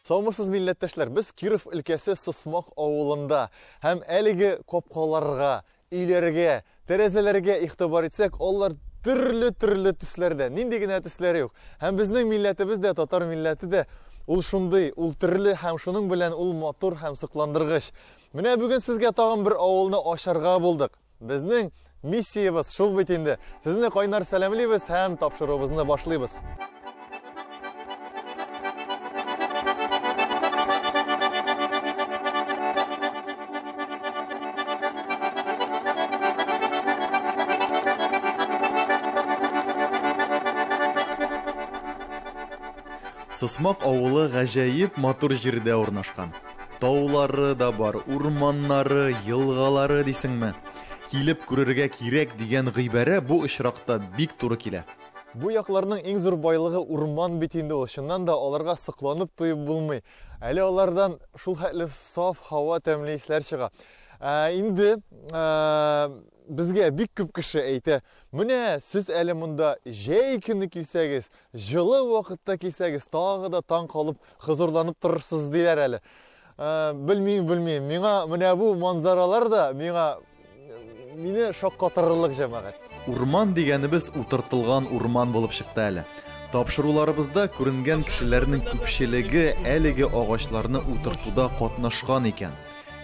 Саумысыз, милләттәшләр! Без Киров өлкәсе Сосмак авылында һәм әлеге капкаларга, өйләргә, тәрәзәләргә игътибар итсәк, алар төрле-төрле төсләрдә, нинди генә төсләре юк. Һәм безнең милләтебез дә, татар милләте дә ул шундый, ул төрле һәм шуның белән ул матур һәм сокландыргыч. Менә бүген сезгә тагын бер авылны ачарга булдык. Безнең миссиябез шул бит инде. Сезне кайнар сәламлибез һәм тапшыруыбызны башлыйбыз. Сосмак авылы гаҗәеп матур җирдә урнашкан. Таулары да бар, урманнары, елгалары дисеңме? Килеп күрергә кирәк дигән гыйбарә бу очракта бик туры килә. Бу якларның иң зур байлыгы урман бит инде ул. Чыннан да аларга сокланып туеп булмый. Әле алардан шул хәтле саф һава, тәмле исләр чыга. Ә, инде ә, безгә бик күп кеше әйтә, менә сез әле монда җәй көне килсәгез, җылы вакытта килсәгез, тагы да таң калып, хозурланып торырсыз диләр әле. Ә, белмим, белмим. Миңа менә бу манзаралар да миңа мине шаккатырырлык җәмәгать. Урман дигәнебез утыртылган урман булып чыкты әле. Тапшыруларыбызда күренгән кешеләрнең күпчелеге әлеге агачларны утыртуда катнашкан икән.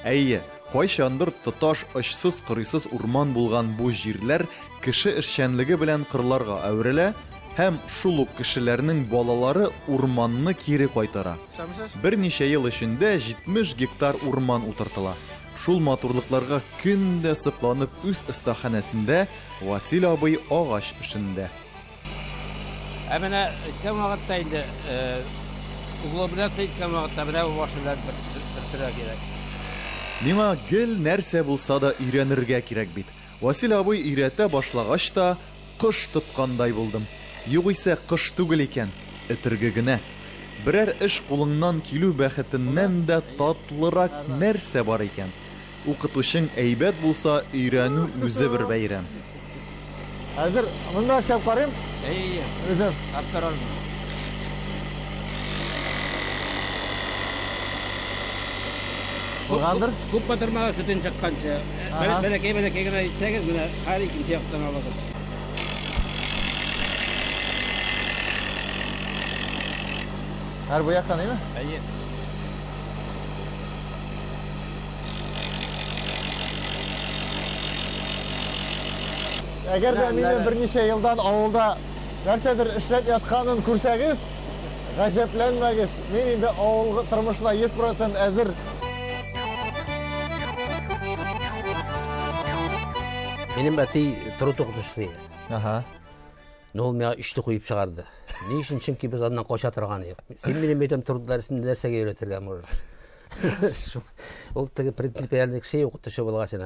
Әйе, кайчандыр тоташ очсыз-кырыйсыз урман булган бу җирләр кеше эшчәнлеге белән кырларга әверелә һәм шул ук кешеләрнең балалары урманны кире кайтара. Берничә ел эчендә 70 гектар урман утыртыла. Шул матурлыкларга көн дә сокланып үз остаханәсендә Васил абый агач эшендә. Ә менә әйткән вакытта инде углубляться иткән вакытта менә бу башы белән бертөрә кирәк. Миңа гел нәрсә булса да өйрәнергә кирәк бит. Васил абый өйрәтә башлагач та, кош тоткандай булдым. Югыйсә кош түгел икән, өтерге генә. Берәр эш кулыңнан килү бәхетеннән дә татлырак нәрсә бар икән? Укытучың әйбәт булса, өйрәнү үзе бер бәйрәм. Хәзер монда эшләп карыйм. Әйе. Үзем. Осторожно. Булгандыр. Күп батырмагыз төтен чыкканчы. Бәләкәй бәләкәй генә итсәгез, менә һәр икенче яктан алыгыз. Һәр бу яктан, әйме? Әйе. Әгәр дә мине берничә елдан авылда нәрсәдер эшләп ятканын күрсәгез, гаҗәпләнмәгез. Мин инде авыл тормышына 100% әзер. Минем әти труд укытучысы иде. Ага. Но ул миңа өчле куеп чыгарды. Ни өчен? Чөнки без аннан кача торган идек. Син минем әйтәм труд дәресен нәрсәгә өйрәтергә можешь? Ул теге принципиальный кеше укытучы булгач,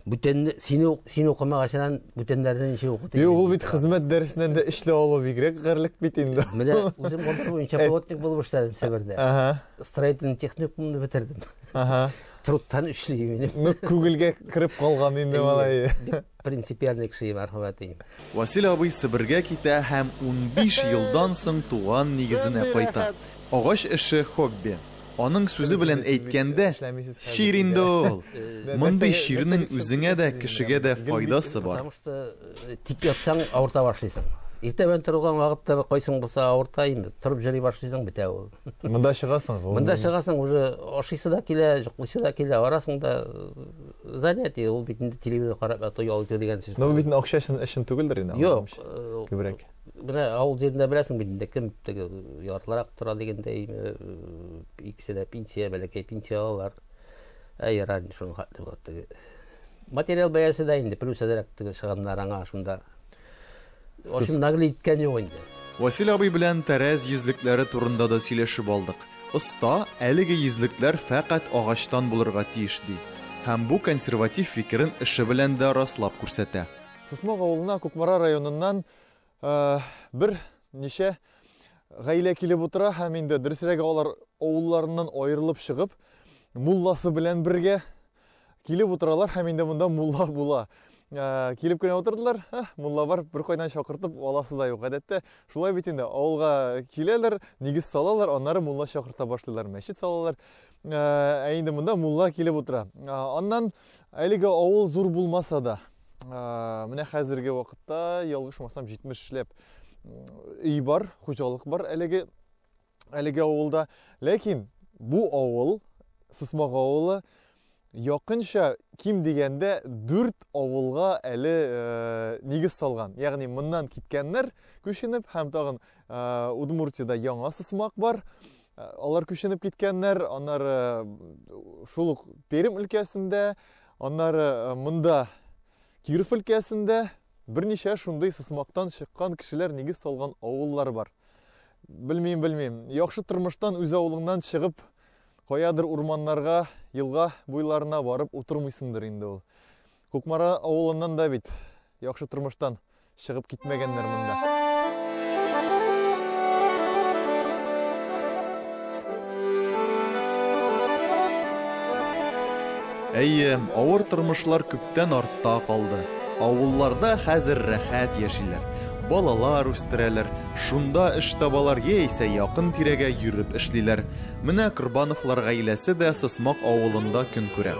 бүтәнне сине син укымагачынан бүтәннәрне ничек укытыйм? Юк, ул бит хезмәт дәресеннән дә өчле алу бигрәк гарьлек бит инде. Менә үзем гомер буенча плотник булып эшләдем Себердә. Ага. Строительный техникумны бетердем. Ага. Трудтан өчле минем. Ну, күңелгә кереп калган инде малай. Принципиальный кеше мәрхүм әтием. Васил абый Себергә китә һәм 15 елдан соң туган нигезенә кайта. Агач эше хобби. Аның сүзе белән әйткәндә, чир инде ул. Мондый чирнең үзеңә дә, кешегә дә файдасы бар. Потому что тик ятсаң авырта башлыйсың. Иртә белән торган вакытта кайсың булса авырта инде, торып йөри башлыйсың, бетә ул. Монда чыгасың. Монда чыгасың, уже ашыйсы да килә, йоклыйсы да килә, арасың да занятие, ул бит инде телевизор карап яту, ял итү дигән сүз. Но бу бит акча өчен өчен түгелдер инде. Юк, күбрәк. Менә авыл җирендә беләсең бит инде кем теге ярлырак тора дигәндәй, икесе дә пенсия, бәләкәй пенсия алалар. Әй, ярар инде шуның хәтле була теге. Материал бәясе дә инде плюс әзрәк теге чыгымнар аңа шунда. Ошын наглый иткән юк инде. Васил абый белән тәрәз йөзлекләре турында да сөйләшеп алдык. Оста әлеге йөзлекләр фәкать агачтан булырга тиеш ди. Һәм бу консерватив фикерен эше белән дә раслап күрсәтә. Сосмак авылына Кукмара районыннан бер ничә гаилә килеп утыра һәм инде дөресрәге алар авылларыннан аерылып чыгып, мулласы белән бергә килеп утыралар һәм инде монда мулла була. Килеп кенә утырдылар. Мулла бар, бер кайдан чакыртып аласы да юк. Гадәттә шулай бит инде, авылга киләләр, нигез салалар, аннары мулла чакырта башлыйлар, мәчет салалар. Ә инде монда мулла килеп утыра. Аннан әлеге авыл зур булмаса да, менә хәзерге вакытта, ялгышмасам, 70 ләп өй бар, хуҗалык бар әлеге әлеге авылда. Ләкин бу авыл, Сосмак авылы, якынча ким дигәндә дүрт авылга әле э, нигез салган. Ягъни моннан киткәннәр күченеп һәм тагын э, Удмуртиядә яңа Сосмак бар. Э, алар күченеп киткәннәр, аннары шул ук Пермь өлкәсендә, аннары монда Киров өлкәсендә берничә шундый Сосмактан чыккан кешеләр нигез салган авыллар бар. Белмим, белмим. Яхшы тормыштан үз авылыңнан чыгып, каядыр урманнарга, елга буйларына барып утырмыйсыңдыр инде ул. Кукмара авылыннан да бит яхшы тормыштан чыгып китмәгәннәр монда. Әйе, авыр тормышлар күптән артта калды. Авылларда хәзер рәхәт яшиләр. Балалар үстерәләр, шунда эш табалар яисә якын тирәгә йөреп эшлиләр. Менә Корбановлар гаиләсе дә Сосмак авылында көн күрә.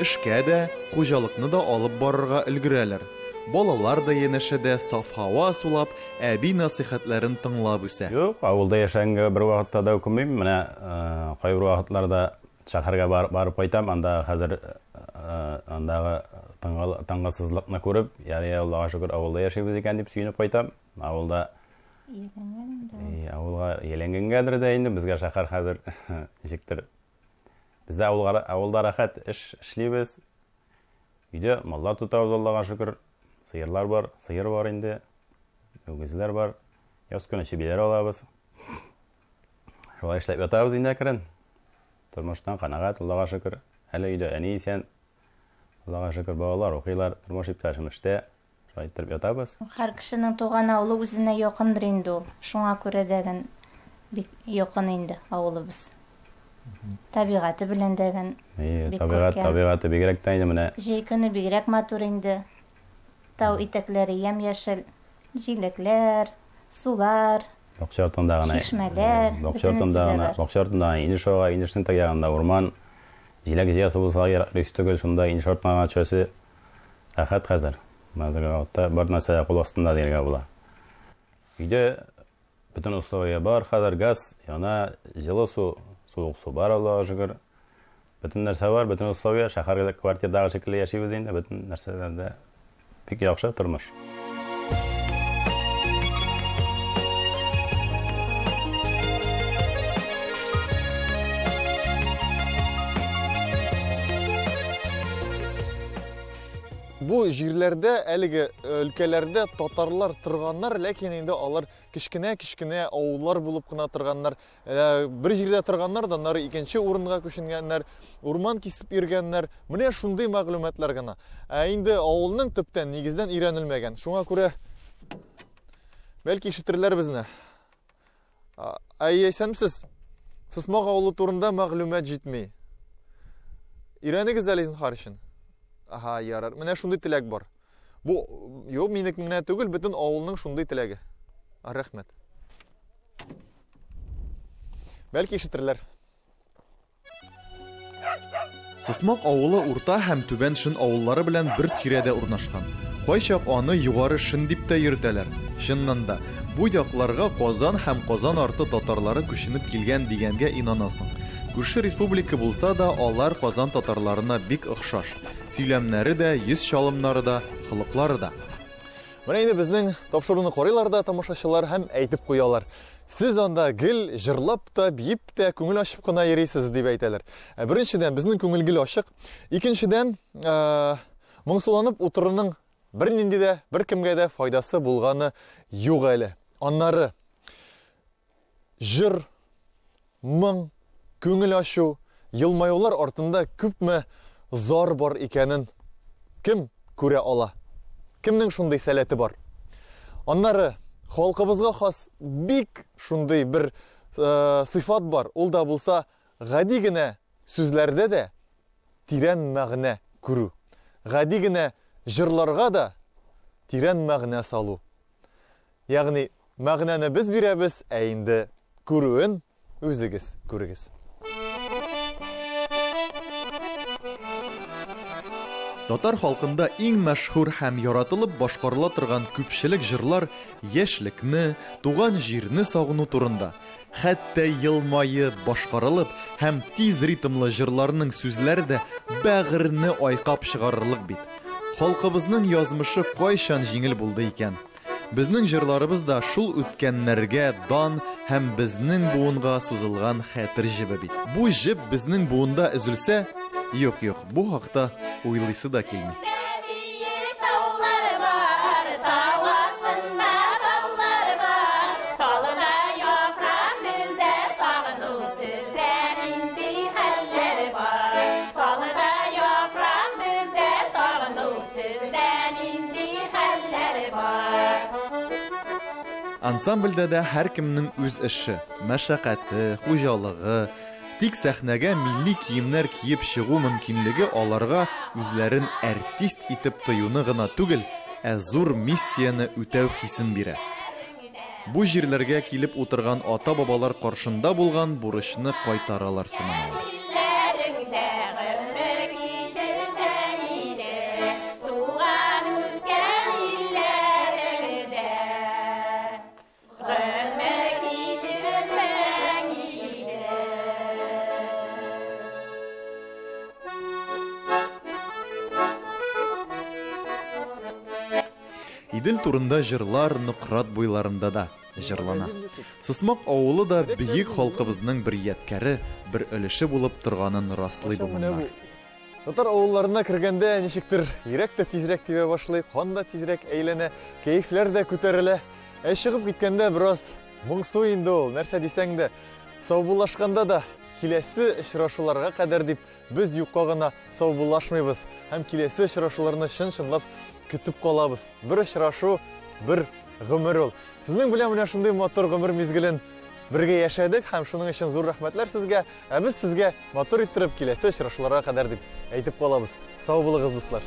Эшкә дә, хуҗалыкны да алып барырга өлгерәләр. Балалар да янәшәдә саф һава сулап, әби насыйхәтләрен тыңлап үсә. Юк, авылда яшәгәнгә бер вакытта да үкенмим. Менә кайбер вакытларда шәһәргә барып кайтам, анда хәзер андагы тынгысызлыкны күреп, ярый, Аллага шөкер, авылда яшибез икән дип сөенеп кайтам. Авылда ияләнгән инде. Авылга ияләнгәнгәдер дә инде безгә шәһәр хәзер ничектер. Бездә авылга, авылда рәхәт эш эшлибез. Өйдә маллар тотабыз, Аллага шөкер. Сыерлар бар, сыер бар инде. Үгезләр бар. Яз көне чебиләр алабыз. Шулай эшләп ятабыз инде әкрен. Тормыштан канәгать, Аллага шөкер. Әле өйдә әни исән. Аллага шөкер, балалар укыйлар, тормыш иптәшем эштә. Шулай иттереп ятабыз. Һәр кешенең туган авылы үзенә якындыр инде ул. Шуңа күрә дә бик якын инде авылыбыз. Табигате белән дә бик табигать, табигате бигрәк тә инде менә. Җәй көне бигрәк матур инде. Тау итәкләре ямь-яшел, җиләкләр, сулар. Бакча артында гына. Чишмәләр. Бакча артында гына, бакча артында гына инеш ага, инешнең теге ягында урман. Җиләк җыясы булса, ерак түгел, шунда инеш артына гына төшәсе. Рәхәт хәзер. Хәзерге вакытта бар нәрсә дә кул астында дияргә була. Өйдә бөтен условия бар, хәзер газ яна, җылы су, суык су бар, Аллага шөкер. Бөтен нәрсә бар, бөтен условия, шәһәрдә квартирдагы шикелле яшибез инде, бөтен нәрсәләрдә бик яхшы тормыш. Бу җирләрдә, әлеге өлкәләрдә татарлар торганнар, ләкин инде алар кечкенә-кечкенә авыллар булып кына торганнар. Бер җирдә торганнар да, аннары икенче урынга күченгәннәр, урман кисеп йөргәннәр. Менә шундый мәгълүматлар гына. Ә инде авылның төптән, нигездән өйрәнелмәгән. Шуңа күрә бәлки ишетерләр безне. Әй, исәнмесез. Сосмак авылы турында мәгълүмат җитми. Өйрәнегез әле зинһар өчен. Аһа, ярар. Менә шундый теләк бар. Бу юк, минеке генә түгел, бөтен авылның шундый теләге. Рәхмәт. Бәлки ишетерләр. Сосмак авылы Урта һәм Түбән Шөн авыллары белән бер тирәдә урнашкан. Кайчак аны Югары Шөн дип тә йөртәләр. Чыннан да, бу якларга Казан һәм Казан арты татарлары күченеп килгән дигәнгә инанасың. Күрше республика булса да, алар Казан татарларына бик охшаш. Сөйләмнәре дә, йөз чалымнары да, холыклары да. Менә инде безнең тапшыруны карыйлар да тамашачылар һәм әйтеп куялар. Сез анда гел җырлап та, биеп тә, күңел ачып кына йөрисез, дип әйтәләр. Ә беренчедән, безнең күңел гел ачык. Икенчедән, ә, моңсуланып утыруның бернинди дә, беркемгә дә файдасы булганы юк әле. Аннары җыр, моң, күңел ачу, елмаюлар артында күпме зар бар икәнен кем күрә ала? Кемнең шундый сәләте бар? Аннары халкыбызга хас бик шундый бер э, сыйфат бар. Ул да булса гади генә сүзләрдә дә тирән мәгънә күрү. Гади генә җырларга да тирән мәгънә салу. Ягъни мәгънәне без бирәбез, ә инде күрүен үзегез күрегез. Татар халкында иң мәшһүр һәм яратылып башкарыла торган күпчелек җырлар яшьлекне, туган җирне сагыну турында. Хәтта елмаеп башкарылып һәм тиз ритмлы җырларның сүзләре дә бәгырьне айкап чыгарырлык бит. Халкыбызның язмышы кайчан җиңел булды икән? Безнең җырларыбыз да шул үткәннәргә дан һәм безнең буынга сузылган хәтер җебе бит. Бу җеп безнең буында өзелсә, юк, юк, бу хакта уйлыйсы да килми. Ансамбльдә дә һәркемнең үз эше, мәшәкате, хуҗалыгы. Тик сәхнәгә милли киемнәр киеп чыгу мөмкинлеге аларга үзләрен артист итеп тоюны гына түгел, ә зур миссияне үтәү хисен бирә. Бу җирләргә килеп утырган ата-бабалар каршында булган бурычны кайтаралар сыман алар. Идел турында җырлар Нократ буйларында да җырлана. Сосмак авылы да бөек халкыбызның бер ядкәре, бер өлеше булып торганын раслый бу моңнар. Татар авылларына кергәндә ничектер йөрәк тә тизрәк тибә башлый, кан да тизрәк әйләнә, кәефләр дә күтәрелә. Ә чыгып киткәндә бераз моңсу инде ул, нәрсә дисәң дә, саубуллашканда да киләсе очрашуларга кадәр дип без юкка гына саубуллашмыйбыз һәм киләсе очрашуларны чын-чынлап көтеп калабыз. Бер очрашу, бер гомер ул. Сезнең белән менә шундый матур гомер мизгелен бергә яшәдек һәм шуның өчен зур рәхмәтләр сезгә. Ә без сезгә матур иттереп киләсе очрашуларга кадәр дип әйтеп калабыз. Сау булыгыз, дуслар.